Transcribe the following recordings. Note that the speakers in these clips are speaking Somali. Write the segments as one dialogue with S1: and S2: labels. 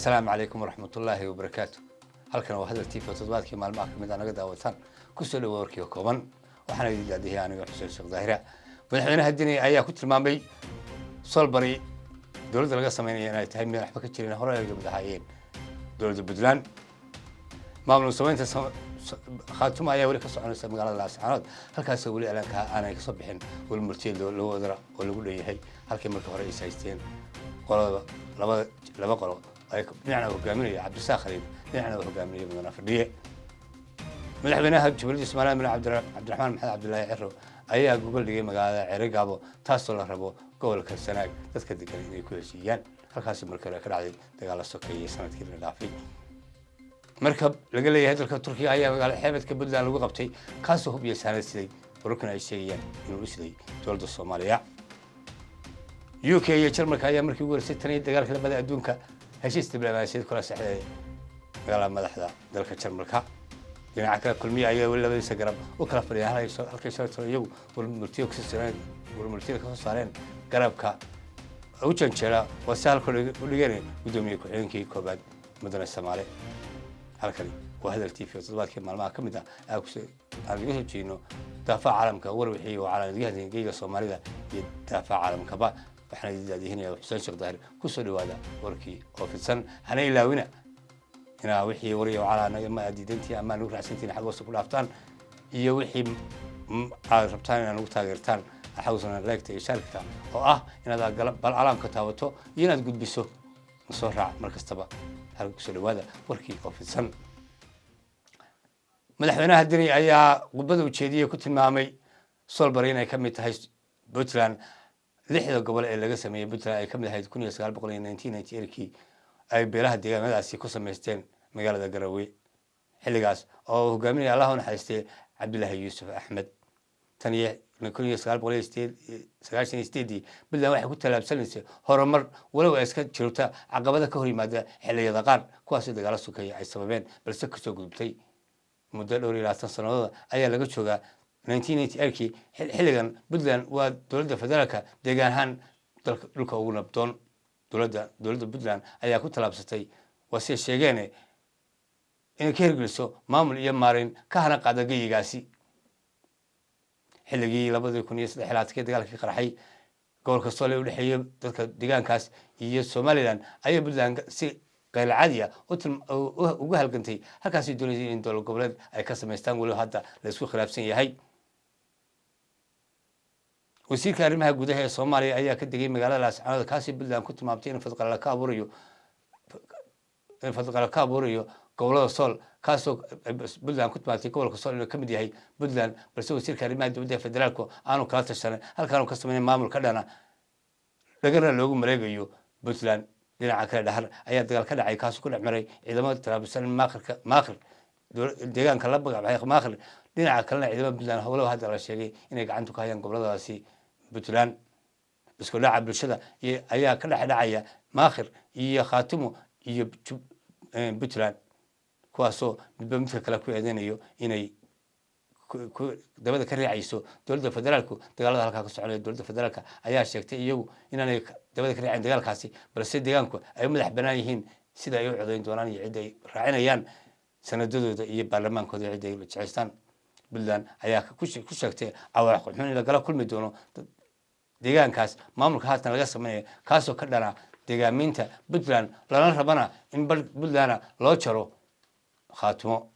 S1: Asalaamu calaykum waraxmatullaahi wabarakaatu. Halkan waa Hadal TV, toddobaadkii maalmaha kamid a naga daawataan. Kusoo dhawa warkiiga kooban. Waxaana idin daadihiya aniga, Xuseen Sheekh Daahira. Madaxweynaha Deni ayaa ku tilmaamay Solbari dowladda laga sameynaya inay tahay mid waxba ka jirin, hore ay mid ahaayeen dowladda Puntland. Maamul samaynta Khaatuma ayaa weli ka soconaysa magaalada Laascaanood, halkaasoo weli alaanka aanay kasoo bixin weli murtiya loo wadara oo lagu dhanyahay, halkii markii hore is haysteen qolada labada laba qolo ay dhinacna hogaaminaya Cabdisaaq Khaliif, dhinacna hogaaminaya Mudane Fadhiye. Madaxweynaha Jamhuuriyadda Somaliland, Mudane Cabdiraxmaan Maxamed Cabdilaahi Ciro, ayaa gogol dhigay magaalada Ceerigaabo, taasoo la rabo gobolka Sanaag dadka degan inay ku heshiiyaan, halkaasi markii hore ka dhacday dagaal la sokeeyey sanadkii la dhaafay. Markab laga leeyahay dalka Turkiga ayaa magaalada xeebedka Puntland lagu qabtay, kaasoo hub iyo saanad siday, wararkuna ay sheegayaan inuu u siday dowladda Soomaaliya. UK iyo Jarmalka ayaa markii ugu horeysay tan iyo dagaalka labada adduunka heshiis diblomaasiyaed kula saxday magaalada madaxda dalka Jarmalka. Dhinaca kale, Kulmiye ayaa weli labadiisa garab u kala fadhiya, halkay shalayto iyagu warmurtiyada kasoo saareen. Garabka u janjeera waa si halka u dhigeen guddoomiye ku-xigeenkii koobaad, Mudane Samaale. Halkani waa Hadal TV, toddobaadkii maalmaha ka mid ah aan iga soo jeedno daafaha caalamka, war wixii oo caalamgeyga Soomaalida iyo daafaha caalamkaba. Waxaan idin daadihinaya Xuseen Sheekh Daahir. Kusoo dhawaada warkii oo fidsan. Hana ilaawina inaa wixii wariya calaa ama aad diidantihiin ama nagu raacsantihin xag hoose ku dhaaftaan, iyo wixii aad rabtaan inaad nagu taageertaan xawsana like-ta iyo share-ka, oo ah inaad bal calaamka taabato iyo inaad gudbiso. Soo raac mar kastaba halka. Kusoo dhawaada warkii oo fidsan. Madaxweynaha Deni ayaa khudbada ujeediyey ku tilmaamay Solbari inay ka mid tahay Puntland, lixda gobol ee laga sameeyey Puntland ay ka mid ahayd 1998-kii ay beelaha deegaanadaasi ku samaysteen magaalada Garowe, xilligaas oo hogaaminaya, Allah u naxariistay, Cabdilaahi Yuusuf Axmed. Tan iyo 1998-ii Puntland waxay ku tallaabsanaysay horumar, walow ay iska jirta caqabada ka hor yimaada xilliyada qaar, kuwaasoo dagaalo sokeeye ay sababeen, balse kasoo gudubtay. Muddo dhowr iyo labaatan sanadooda ayaa laga joogaa 1998-kii. Xilligan Puntland waa dowladda federaalka deegaan ahaan dalka dhulka ugu nabdoon. Dowladda Puntland ayaa ku tallaabsatay, waa siay sheegeen, inay ka hirgeliso maamul iyo maarin ka hana qaada geyigaasi. Xilligii 2023-kii dagaalkii qarxay gobolka Sool ee udhexeeyay dadka deegaankaas iyo Somaliland ayaa Puntland si qeyl caadi ah uga halgantay, halkaasay doonaysay in dowlad goboleed ay ka samaystaan, weliba hadda la isku khilaafsan yahay. Wasiirka arrimaha gudaha ee Soomaaliya ayaa ka degay magaalada Laascaanood, kaasi Puntland ku tilmaamtay in fadqalala ka abuurayo gobolada Sool, kaasoo Puntland ku tilmaamtay gobolka Sool inuu kamid yahay Puntland, balse wasiirka arrimaha dibadda ee federaalku aanu kala tashanay halkaanu ka sameynay maamul ka dhana dhagana loogu mareegayo Puntland. Dhinaca kale, Dhahar ayaa dagaal ka dhacay, kaasoo ku dhex maray ciidamada talaabisan Maakhirka, Maakhir, deegaanka la magacbaxay Maakhir, dhinaca kalena ciidamada Puntland, howlaha hadda la sheegay inay gacanta ku hayaan goboladaasi Puntland. Isku dhaca bulshada ayaa ka dhex dhacaya Maakhir iyo Khaatimo iyo Puntland, kuwaasoo midba midka kale ku eedeynayo inay dabada ka riixayso dowladda federaalku dagaalada halkaa ka soconaya. Dowladda federaalka ayaa sheegtay iyagu inaanay dabada ka riixayn dagaalkaasi, balse deegaanku ay u madax banaan yihiin sida ay u codayn doonaan iyo cidda ay raacinayaan sanadadooda iyo baarlamaankooda, cidda ay jeceystaan. Puntland ayaa ku sheegtay cawaaqib xun in lagala kulmi doono deegaankaas maamulka haatan laga sameynaya, kaasoo ka dhana deegaaminta Puntland, lana rabana in Puntlandna loo jaro Khaatimo.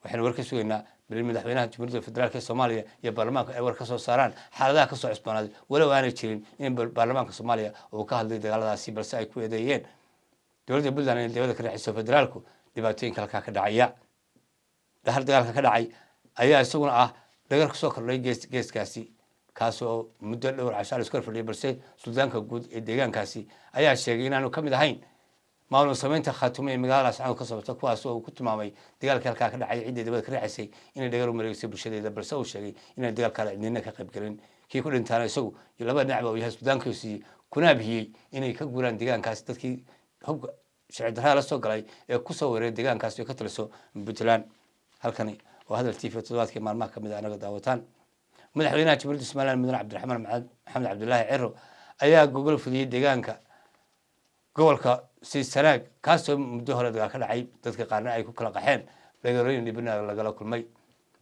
S1: Waxaynu war ka sugaynaa beri madaxweynaha Jamhuuriyadda Federaalk ee Soomaaliya iyo baarlamaanka ay war ka soo saaraan xaaladaha kasoo cusboonaaday, walow aanay jirin in baarlamaanka Soomaaliya uu ka hadlay dagaaladaasi, balse ay ku eedeeyeen dowladda Puntland inay dawladda ka rixiso federaalku dhibaatooyinka halkaa ka dhacaya. Dhahar dagaalka ka dhacay ayaa isaguna ah dhagar kasoo kordhay geeskaasi, kaasoo muddo dhowr cashaar isku hor fadhiyay, balse suldaanka guud ee deegaankaasi ayaa sheegay inaanu ka mid ahayn maamul samaynta Khaatumo ee magaalada Laascaanood ka socota, kuwaas oo uu ku tilmaamay dagaalkii halkaa ka dhacay ciddii dabada ka riixaysay inay dhagar u mareegsay bulshadeeda, balse uu sheegay inaan dagaalkaale cidnina ka qaybgelin, kii ku dhintaana isagu iyo labada dhinacba uu yahay suldaankiisii, kuna abhiyey inay ka guuraan deegaankaasi dadkii hubka sharci darrada la soo galay ee kusoo weeraray deegaankaasi oo ka taliso Puntland. Halkani waa Hadal TV, toddobaadkii maalmaha kamid a anaga daawataan. Madaxweynaha Jamhuuriyadda Somaliland, Mudane Cabdiraxmaan Maxamed Cabdilaahi Ciro, ayaa gogol fidiyey deegaanka gobolka Si Sanaag, kaasoo muddo hore dagaal ka dhacay, dadka qaarna ay ku kala qaxeen, dagaalooyin dhibina lagala kulmay.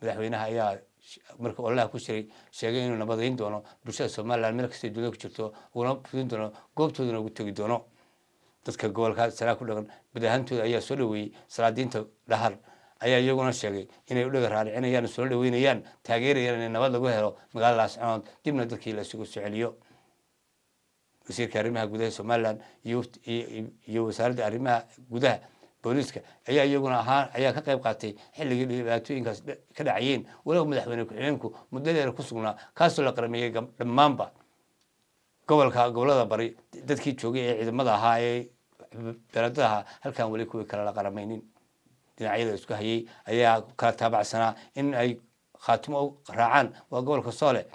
S1: Madaxweynaha ayaa marka ololaha ku jiray sheegay inuu nabadayn doono bulshada Somaliland meel kastay dunida ku jirto, uguna fidin doono, goobtoodana ugu tegi doono. Dadka gobolka Sanaag ku dhaqan bad ahaantooda ayaa soo dhaweeyey. Salaadiinta Dhahar ayaa iyaguna sheegay inay u dhaga raaricinayaan, soo dhaweynayaan, taageerayaan in nabad lagu helo magaalada Laascanood, dibna dadkii la isugu soo celiyo. Wasiirka arrimaha gudaha Somaliland iyo wasaaradda arrimaha gudaha, booliiska ayaa iyaguna ahaa ayaa ka qayb qaatay xilligii dhibaatooyinkaas ka dhacayeen, walow madaxweyne ku-xigeenku muddo dheer ku sugnaa, kaasoo la qarameeyey dhammaanba gobolka, gobolada bari dadkii joogay ee ciidamada ahaa ee beeladada ahaa. Halkaan weli kuwii kale la qaramaynin. Dhinacyada isku hayay ayaa kala taabacsanaa in ay Khaatimo raacaan, waa gobolka Soole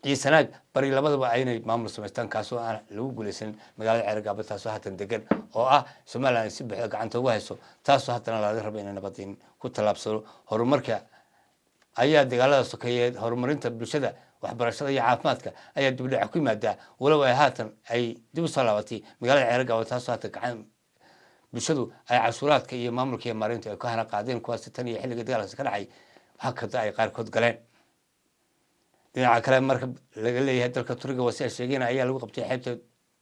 S1: iyo Sanaag bari, labadaba aynay maamul samaystaan, kaasoo aan lagu guuleysan magaalada Ceergaabo, taasoo haatan degan oo ah Somaliland ay si buuxda gacanta ugu hayso, taasoo haddana laga rabo inay nabadin ku tallaabsado. Horumarka ayaa dagaalada sokeeye, horumarinta bulshada, waxbarashada iyo caafimaadka ayaa dibdhaca ku yimaadaa, walow ay haatan ay dib usoo laabatay magaalada Ceergaabo, taasoo haatan gacan bulshadu ay cashuuraadka iyo maamulka iyo maarintu ay ka hana qaadeen, kuwaasi tan iyo xilliga dagaalkaasi ka dhacay hakada ay qaarkood galeen. Dhinaca kale, marka laga leeyahay dalka Turiga wasi ay sheegeen ayaa lagu qabtay xeebta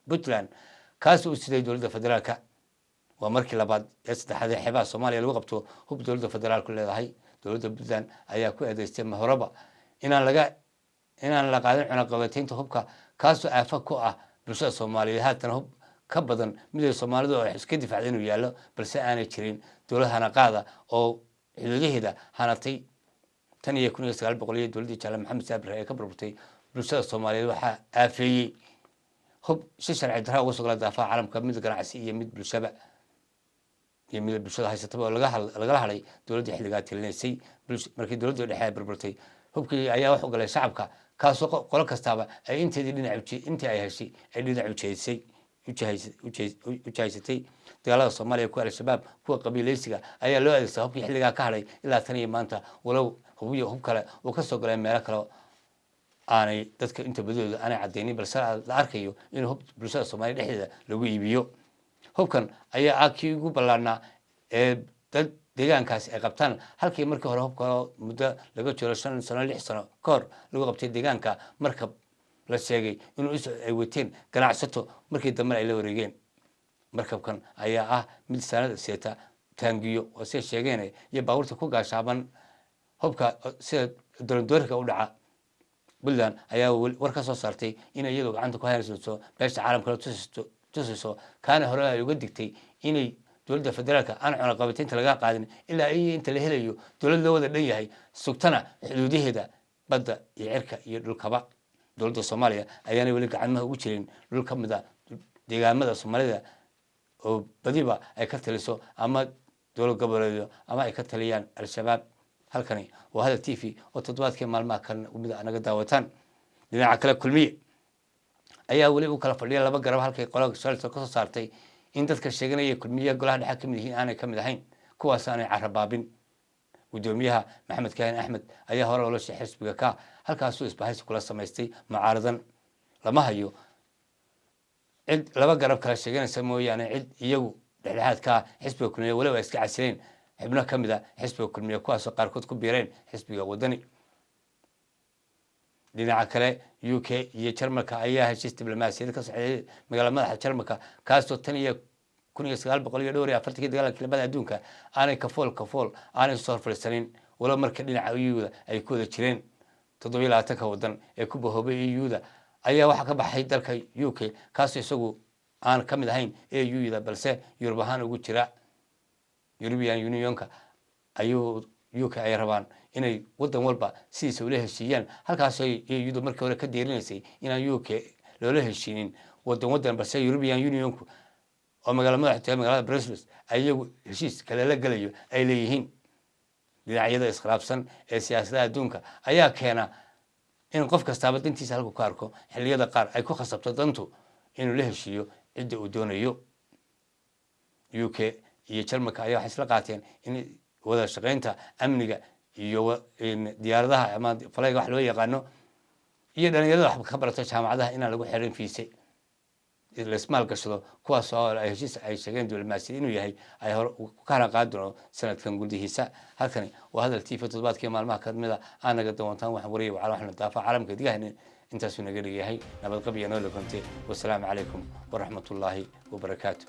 S1: Puntland, kaas uu siday dowladda federaalka. Waa markii labaad ee saddexaad ee xeebaha Soomaaliya lagu qabto hub dowladda federaalku leedahay. Dowladda Puntland ayaa ku eedeystay horeba inaan la qaadin cunaqabataynta hubka, kaasoo aafa ku ah bulshada Soomaaliyeed. Haatan hub ka badan miday Soomaalidu ay iska difacda inuu yaallo, balse aanay jirin dowlad hanaqaada oo xuduudaheeda hanatay. Tan iyo 1900 iyo dowladdii Jaale Maxamed Saabir ee ka burburtay, bulshada Soomaaliyeed waxaa aafeeyey hub si sharci darra uga soo gala daafaha caalamka, mid ganacsi iyo mid bulshaba iyo mid bulshada haysataba, oo lagala hadhay dowladdii xilligaa talinaysay. Markii dowladdii dhexe ay burburtay, hubkii ayaa wax u galay shacabka, kaasoo qolo kastaaba ay inteedii dhinac intii ay heshay ay dhinac ujeedisay ujahaysatay dagaalada Soomaaliya, kuwa Al-Shabaab, kuwa qabiileysiga ayaa loo adeegsadaa hubkii xilligaa ka hadhay ilaa tan iyo maanta, walow hubiyo hub kale uu ka soo galay meelo kale aanay dadka inta badidooda aanay cadeynin, balse la arkayo inuu hub bulshada Soomaaliya dhexdeeda lagu iibiyo. Hubkan ayaa ah kii ugu ballaarnaa ee dad deegaankaasi ay qabtaan, halkii markii hore hubka muddo laga jiro 5 sano, 6 sano ka hor lagu qabtay deegaanka markab la sheegay inuu ay wateen ganacsato, markii dambena ay la wareegeen. Markabkan ayaa ah mid saanad seeta, taangiyo oo siday sheegeen iyo baabuurta ku gaashaaban hubka sida dorandoorika u dhaca. Puntland ayaa war ka soo saartay inay iyadoo gacanta ku haynayso, beesha caalamkala tusiso, kaana hore ay uga digtay inay dowladda federaalka aan cunaqabataynta laga qaadin ilaa iyo inta la helayo dowlad loo wada dhan yahay, sugtana xuduudaheeda badda iyo cirka iyo dhulkaba. Dowladda Soomaaliya ayaanay weli gacmaha ugu jirin dhul ka mid a deegaamada Soomaalida oo badiba ay ka taliso ama dowlad goboleedyo ama ay ka taliyaan Al-Shabaab. Halkani waa Hadal TV oo toddobaadkii maalmaha kan mid naga daawataan. Dhinaca kale, Kulmiye ayaa weli u kala fadhiya laba garab, halkay qolada shalta kasoo saartay in dadka sheeganaya Kulmiye golaha dhexe kamid yihiin aanay kamid ahayn, kuwaas aanay carabaabin. Guddoomiyaha Maxamed Kaahin Axmed ayaa hore oloshii xisbiga ka halkaasuu isbahaysi kula samaystay mucaaradan. Lama hayo cid laba garab kala sheeganaysa mooyaane cid iyagu dhexdhexaad ka ah xisbiga Kulmiye, weliba ay iska casileen xubno ka mid a xisbiga Kulmiye, kuwaasoo qaarkood ku biireen xisbiga Wadani. Dhinaca kale, UK iyo Jarmalka ayaa heshiis diblomaasiyad ka socday magaalada madaxa Jarmalka, kaasoo tan iyo 1944-kii dagaalkii labada adduunka aanay kafool kafool aanay soo horfadhiisanin, walow marka dhinaca EU-da ay ku wada jireen. 27-ka wadan ee ku bahoobay EU-da ayaa waxaa ka baxay dalka UK, kaasoo isagu aan ka mid ahayn EU-da, balse Yurub ahaan ugu jira European Unionka. Ayuu UK ay rabaan inay wadan walba sidiisa ula heshiiyaan, halkaasoo EU-du markii hore ka deerinaysay inaan UK loola heshiinin wadan wadan, balse European Unionku oo magaala madaxta magaalada Brussels ayagu heshiis kale la gelayo ay leeyihiin. Dhinacyada iskhilaafsan ee siyaasadaha adduunka ayaa keena in qof kastaaba dantiisa halku ka arko, xilliyada qaar ay ku khasabto dantu inuu la heshiiyo cidda uu doonayo. UK iyo Jarmalka ayaa waxay isla qaateen in wada shaqeynta amniga iyo diyaaradaha ama falayga wax loo yaqaano iyo dhalinyarada wax ka barata jaamacadaha inaan lagu xirin fiise. Laismaal gashado, kuwaas oo ay heshiis ay sheegeen diblomaasiyad inuu yahay ay hor ka hana qaadi doono sanadkan gudihiisa. Halkani waa Hadal TV. Toddobaadkii maalmaha kamida aad naga dawantaan waxaan wariyay wacala waxna daafa caalamka digahani. Intaasuu naga dhigayahay nabadqab iyo noole konte. Wasalaamu calaykum waraxmatullaahi wabarakaatu.